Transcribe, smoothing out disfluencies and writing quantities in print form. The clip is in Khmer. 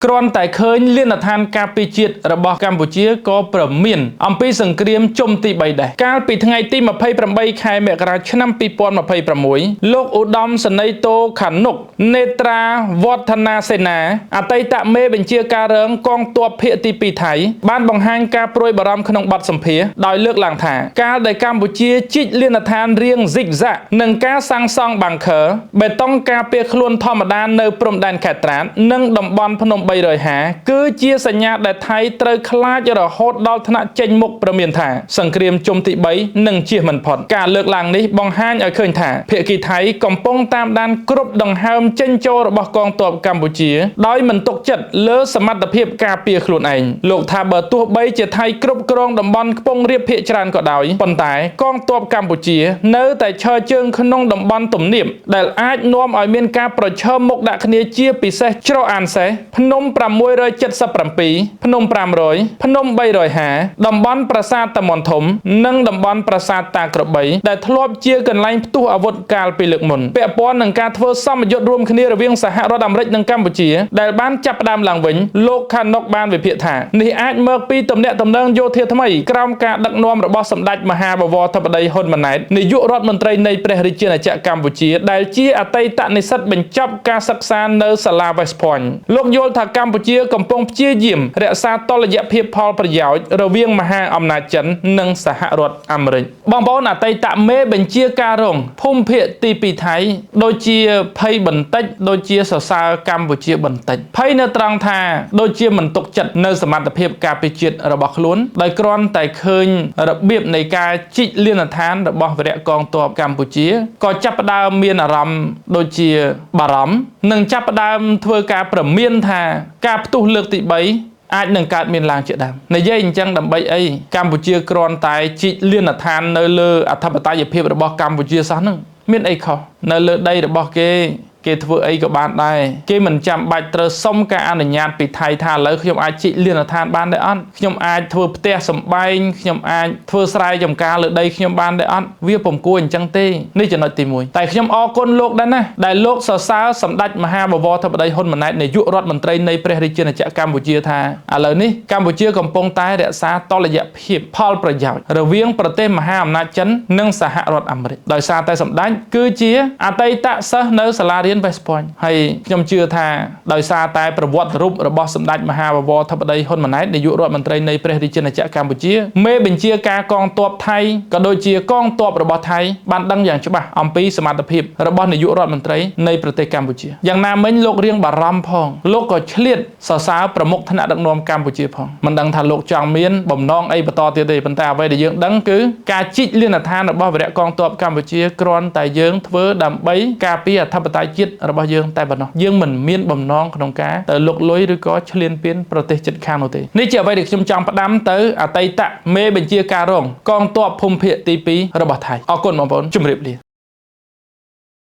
គ្រាន់តែឃើញលានដ្ឋានការពារជាតិរបស់កម្ពុជាក៏ព្រមានអំពីសង្គ្រាមជុំទី3ដែរកាលពីថ្ងៃទី28ខែមករាឆ្នាំ2026លោកឧត្តមសេនីយ៍តូខានុកនេត្រាវឌ្ឍនាសេនាអតីតមេបញ្ជាការរងកងទ័ពភាគទី2ថៃបានបង្ហាញការព្រួយបារម្ភក្នុងបទសម្ភាសន៍ដោយលើកឡើងថាកាលដែលកម្ពុជាជីកលានដ្ឋានរៀងស៊ីកហ្សាក់និងការសាងសង់បាងខឺបេតុងការពារខ្លួនធម្មតានៅព្រំដែនខេត្តត្រាតនិងតំបន់ភ្នំ350គឺជាសញ្ញាដែលថៃត្រូវខ្លាចរហូតដល់ថ្នាក់ចេញមុខព្រមានថាសង្គ្រាមជុំទី3នឹងជៀសមិនផុតការលើកឡើងនេះបង្ហាញឲ្យឃើញថាភាគីថៃកំពុងតាមដានគ្រប់ដង្ហើមចេញចូលរបស់កងទ័ពកម្ពុជាដោយមិនទុកចិត្តលើសមត្ថភាពការពារខ្លួនឯងលោកថាបើទោះបីជាថៃគ្រប់គ្រងតំបន់ខ្ពង់រាបភាគច្រើនក៏ដោយប៉ុន្តែកងទ័ពកម្ពុជានៅតែឈរជើងក្នុងតំបន់ទំនាបដែលអាចនាំឲ្យមានការប្រឈមមុខដាក់គ្នាជាពិសេសច្រកអានសេះភ្នំ677ភ្នំ500ភ្នំ350តំបន់ប្រាសាទតាមាន់ធំ និងតំបន់ប្រាសាទតាក្របីដែលធ្លាប់ជាកន្លែងផ្ទុះអាវុធកាលពីលើកមុនពាក់ព័ន្ធនឹងការធ្វើសមយុទ្ធរួមគ្នារវាងសហរដ្ឋអាមេរិកនិងកម្ពុជាដែលបានចាប់ផ្ដើមឡើងវិញលោកខាណុកបានវិភាគថានេះអាចមកពីទំនាក់ទំនងយោធាថ្មីក្រោមការដឹកនាំរបស់សម្ដេចមហាបវរធិបតីហ៊ុនម៉ាណែតនាយករដ្ឋមន្ត្រីនៃព្រះរាជាណាចក្រកម្ពុជាដែលជាអតីតនិស្សិតបញ្ចប់ការសិក្សានៅសាលា West Point លោកយល់ថាកម្ពុជាកំពុងព្យាយាមរក្សាតុល្យភាពផលប្រយោជន៍រវាងមហាអំណាចចិននិងសហរដ្ឋអាមេរិកបងប្អូនអតីតមេបញ្ជាការរងភូមិភាគទី2ថៃដូចជាភ័យបន្តិចដូចជាសរសើរកម្ពុជាបន្តិចភ័យនៅត្រង់ថាដូចជាមិនទុកចិត្តនៅសមត្ថភាពការពារជាតិរបស់ខ្លួនដោយគ្រាន់តែឃើញរបៀបនៃការជីកលានដ្ឋានរបស់វរៈកងទ័ពកម្ពុជាក៏ចាប់ផ្ដើមមានអារម្មណ៍ដូចជាបារម្ភនិងចាប់ផ្ដើមធ្វើការព្រមានថាការផ្ទុះលើកទី3អាចនឹងកើតមានឡើងជាដើមនិយាយអញ្ចឹងដើម្បីអីកម្ពុជាគ្រាន់តែជីកលានដ្ឋាននៅលើអធិបតេយ្យភាពរបស់កម្ពុជាសោះហ្នឹងមានអីខុសនៅលើដីរបស់គេគេធ្វើអីក៏បានដែរគេមិនចាំបាច់ត្រូវសុំការអនុញ្ញាតពីថៃថាឥឡូវខ្ញុំអាចជីកលានដ្ឋានបានដែរអត់ខ្ញុំអាចធ្វើផ្ទះសម្បែងខ្ញុំអាចធ្វើស្រែចម្ការលើដីខ្ញុំបានដែរអត់វាពុំគួរអញ្ចឹងទេនេះចំណុចទី1តែខ្ញុំអរគុណលោកដែរណាដែលលោកសរសើរសម្ដេចមហាបវរធិបតីហ៊ុនម៉ាណែតនាយករដ្ឋមន្ត្រីនៃព្រះរាជាណាចក្រកម្ពុជាថាឥឡូវនេះកម្ពុជាកំពុងតែរក្សាតុល្យភាពផលប្រយោជន៍រវាងប្រទេសមហាអំណាចចិននិងសហរដ្ឋអាមេរិកដោយសារតែសម្ដេចគឺជាអតីតសិស្សនៅសាលារៀន West Point ហើយខ្ញុំជឿថាដោយសារតែប្រវត្តិរូបរបស់សម្ដេចមហាបវរធិបតីហ៊ុនម៉ាណែតនាយករដ្ឋមន្ត្រីនៃព្រះរាជាណាចក្រកម្ពុជាមេបញ្ជាការកងទ័ពថៃក៏ដូចជាកងទ័ពរបស់ថៃបានដឹងយ៉ាងច្បាស់អំពីសមត្ថភាពរបស់នាយករដ្ឋមន្ត្រីនៃប្រទេសកម្ពុជាយ៉ាងណាមិញលោករៀងបារម្ភផងលោកក៏ឆ្លៀតសរសើរប្រមុខថ្នាក់ដឹកនាំកម្ពុជាផងមិនដឹងថាលោកចង់មានបំណងអីបន្តទៀតទេប៉ុន្តែអ្វីដែលយើងដឹងគឺការជីកលានដ្ឋានរបស់វរៈកងទ័ពកម្ពុជាគ្រាន់តែយើងធ្វើដើម្បីការពារអធិបតេយ្យជាតិរបស់យើងតែប៉ុណ្ណោះយើងមិនមានបំណងក្នុងការទៅលុកលុយឬក៏ឈ្លានពានប្រទេសជិតខាងនោះទេនេះជាអ្វីដែលខ្ញុំចង់ផ្ដាំទៅអតីតមេបញ្ជាការរងកងទ័ពភូមិភាគទី2របស់ថៃអរគុណបងប្អូនជម្រាបលា។